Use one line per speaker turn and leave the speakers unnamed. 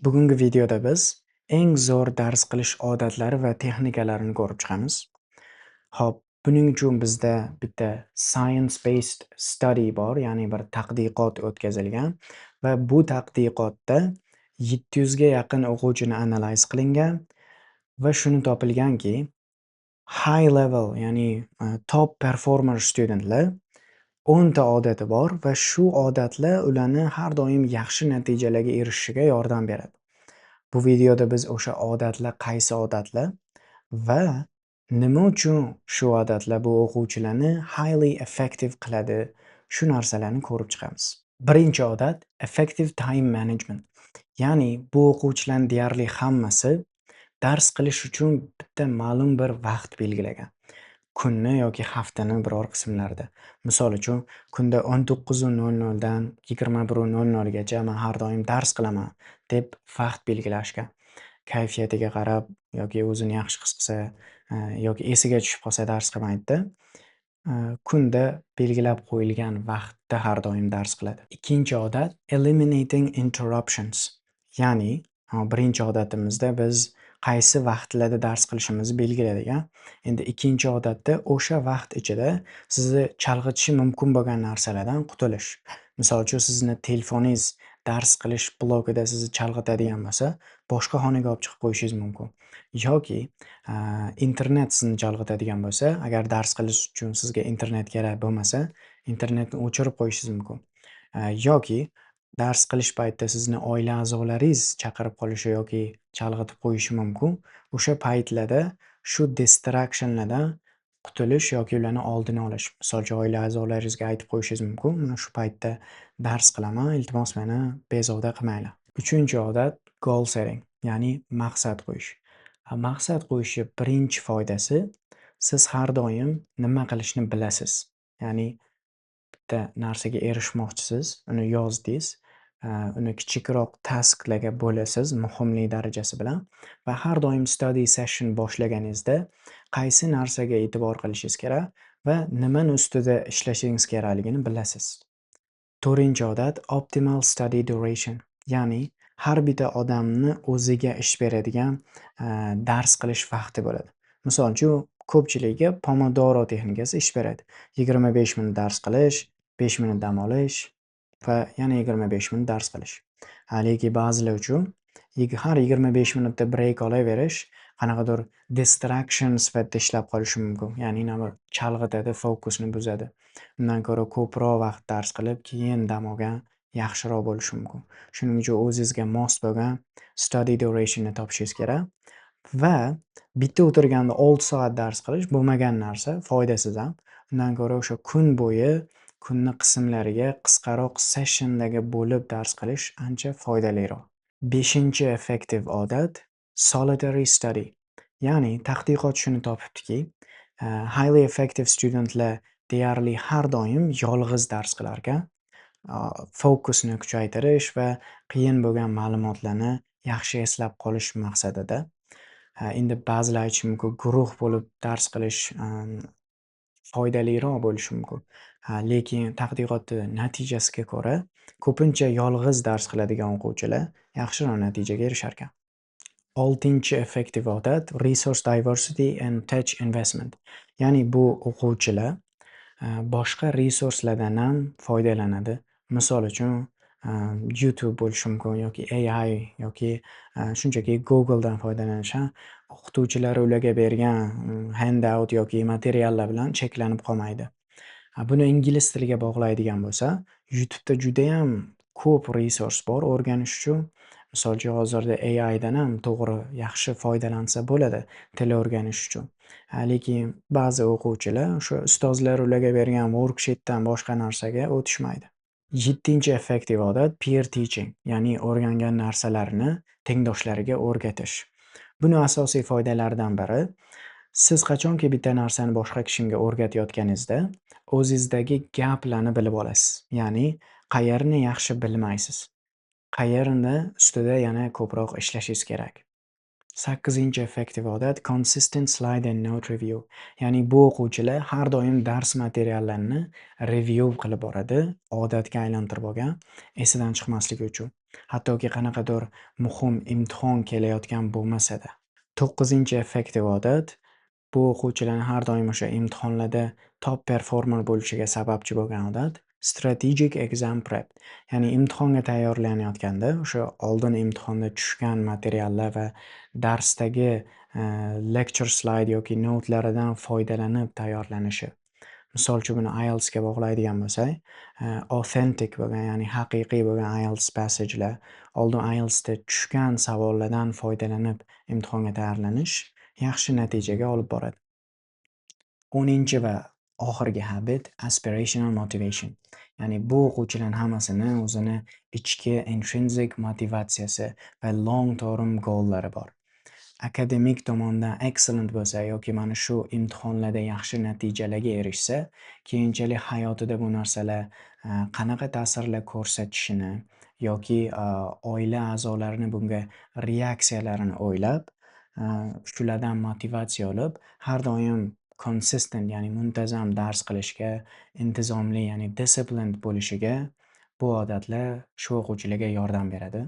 Bugungi videoda biz eng zo'r dars qilish odatlari va texnikalarini ko'rib chiqamiz. Xo'p, buning uchun bizda bitta science based study bor, ya'ni bir tadqiqot o'tkazilgan va bu tadqiqotda 700 ga yaqin o'quvchini analyze qilingan va shuni topilganki, high level, ya'ni top performer studentlar 10 ta odati bor va shu odatlar ularni har doim yaxshi natijalarga erishishiga yordam beradi. Bu videoda biz o'sha odatlar qaysi odatlar va nima uchun shu odatlar bu o'quvchilarni highly effective qiladi, shu narsalarni ko'rib chiqamiz. Birinchi odat effective time management. Ya'ni bu o'quvchilarning deyarli hammasi dars qilish uchun bitta ma'lum bir vaqt belgilagan. Kunni yoki haftani biror qismlarida. Misol uchun, kunda 19:00 dan 21:00 gacha man har doim dars qilaman deb vaqt belgilashgan. Kayfiyatiga qarab yoki o'zini yaxshi his qilsa yoki esiga tushib qolsa, dars qilmaydida. Kunda belgilab qo'yilgan vaqtda har doim dars qiladi. Ikkinchi odat eliminating interruptions. Ya'ni birinchi odatimizda biz qaysi vaqtlarda dars qilishimizni belgiladik, a. Endi ikkinchi odatda o'sha vaqt ichida sizni chalg'itishi mumkin bo'lgan narsalardan qutulish. Misol uchun, sizni telefoningiz dars qilish blokida sizni chalg'itadigan bo'lsa, boshqa xonaga olib chiqib qo'yishingiz mumkin. Yoki internet sizni chalg'itadigan bo'lsa, agar dars qilish uchun sizga internet kerak bo'lmasa, internetni o'chirib qo'yishingiz mumkin. Yoki dars qilish paytida sizni oila a'zolaringiz chaqirib qolishi yoki chalg'itib qo'yishi mumkin. O'sha paytlarda shu distractionlardan qutulish yoki ularni oldini olish. Misol uchun, oila a'zolaringizga aytib qo'yishingiz mumkin: "Man shu paytda dars qilaman, iltimos, meni bezovta qilmanglar." Uchinchi odat goal setting, ya'ni maqsad qo'yish. Maqsad qo'yishni birinchi foydasi, siz har doim nima qilishni bilasiz. Ya'ni bitta narsaga erishmoqchisiz, uni yozdingiz, uni kichikroq tasklarga bo'lasiz muhimlik darajasi bilan va har doim study session boshlaganingizda qaysi narsaga e'tibor qilishingiz kerak va nimani ustida ishlashingiz kerakligini bilasiz. To'rtinchi odat optimal study duration, ya'ni har bitta odamni o'ziga ish beradigan dars qilish vaqti bo'ladi. Misol uchun, ko'pchilikka Pomodoro texnikasi ish beradi. 25 minut dars qilish, 5 minut dam olish va yana 25 minut dars qilish. Lekin ba'zilar uchun har 25 minutda break olaverish qanaqadir distraction sifatida ishlab qolishi mumkin. Ya'ni chalg'itadi, fokusni buzadi. Undan ko'ra ko'proq vaqt dars qilib, keyin dam olgan yaxshiroq bo'lishi mumkin. Shuning uchun o'zizga mos bo'lgan study duration'ni topishingiz kerak va bitta o'tirganda 6 soat dars qilish bo'lmagan narsa, foydasiz ham. Undan ko'ra o'sha kun bo'yi kunni qismlariga qisqaroq sessionlarga bo'lib dars qilish ancha foydaliroq. Beshinchi effective odat solitary study. Ya'ni tadqiqot shuni topibdiki, highly effective studentlar deyarli har doim yolg'iz dars qilarkan. Fokusni kuchaytirish va qiyin bo'lgan ma'lumotlarni yaxshi eslab qolish maqsadida. Endi ba'zilar aytishi mumkin, guruh bo'lib dars qilish foydaliroq bo'lishi mumkin. Lekin tadqiqotni natijasiga ko'ra, ko'pincha yolg'iz dars qiladigan o'quvchilar yaxshiroq natijaga erisharkan. Oltinchi effective odat resource diversity and tech investment. Ya'ni bu o'quvchilar boshqa resurslardan ham foydalanadi. Misol uchun, YouTube bo'lishi mumkin yoki AI yoki shunchaki Googledan foydalanish. O'qituvchilar ularga bergan handout yoki materiallar bilan cheklanib qolmaydi. Buni ingliz tiliga bog'laydigan bo'lsa, YouTube'da judayam ko'p resurs bor o'rganish uchun. Misol uchun, hozirda AIdan ham to'g'ri, yaxshi foydalansa bo'ladi til o'rganish uchun. Lekin ba'zi o'quvchilar o'sha ustozlar ularga bergan worksheetdan boshqa narsaga o'tishmaydi. Yettinchi effective odat peer teaching, ya'ni o'rgangan narsalarini tengdoshlariga o'rgatish. Buni asosiy foydalaridan biri, siz qachonki bitta narsani boshqa kishiga o'rgatayotganingizda o'zingizdagi gaplarni bilib olasiz. Ya'ni qayerni yaxshi bilmaysiz, qayerini ustida yana ko'proq ishlashingiz kerak. Sakkizinchi effective odat consistent slide and note review. Ya'ni bu o'quvchilar har doim dars materiallarini review qilib boradi, odatga aylantirib olgan, esidan chiqmasligi uchun. Hattoki qanaqadir muhim imtihon kelayotgan bo'lmasa-da. To'qqizinchi effektiv odat, bu o'quvchilarni har doim o'sha imtihonlarda top performer bo'lishiga sababchi bo'lgan odat – strategic exam prep. Ya'ni imtihonga tayyorlanayotganda o'sha oldin imtihonda tushgan materiallar va darsdagi lecture slide yoki notelaridan foydalanib tayyorlanishi. Misol uchun, buni IELTSga bog'laydigan bo'lsak, authentic bo'lgan, ya'ni haqiqiy bo'lgan IELTS passagelar, oldin IELTSda tushgan savollardan foydalanib imtihonga tayyorlanish yaxshi natijaga olib boradi. 10-va oxirgi habit – aspirational motivation. Ya'ni bu o'quvchilarni hammasini o'zini ichki intrinsic motivatsiyasi va long term goallari bor. Akademik tomondan excellent bo'lsa yoki mana shu imtihonlarda yaxshi natijalarga erishsa, keyinchalik hayotida bu narsalar qanaqa ta'sirlar ko'rsatishini yoki oila a'zolarini bunga reaksiyalarini o'ylab, shulardan motivatsiya olib, har doim consistent, ya'ni muntazam dars qilishga, intizomli, ya'ni disciplined bo'lishiga bu odatlar shu o'quvchilarga yordam beradi.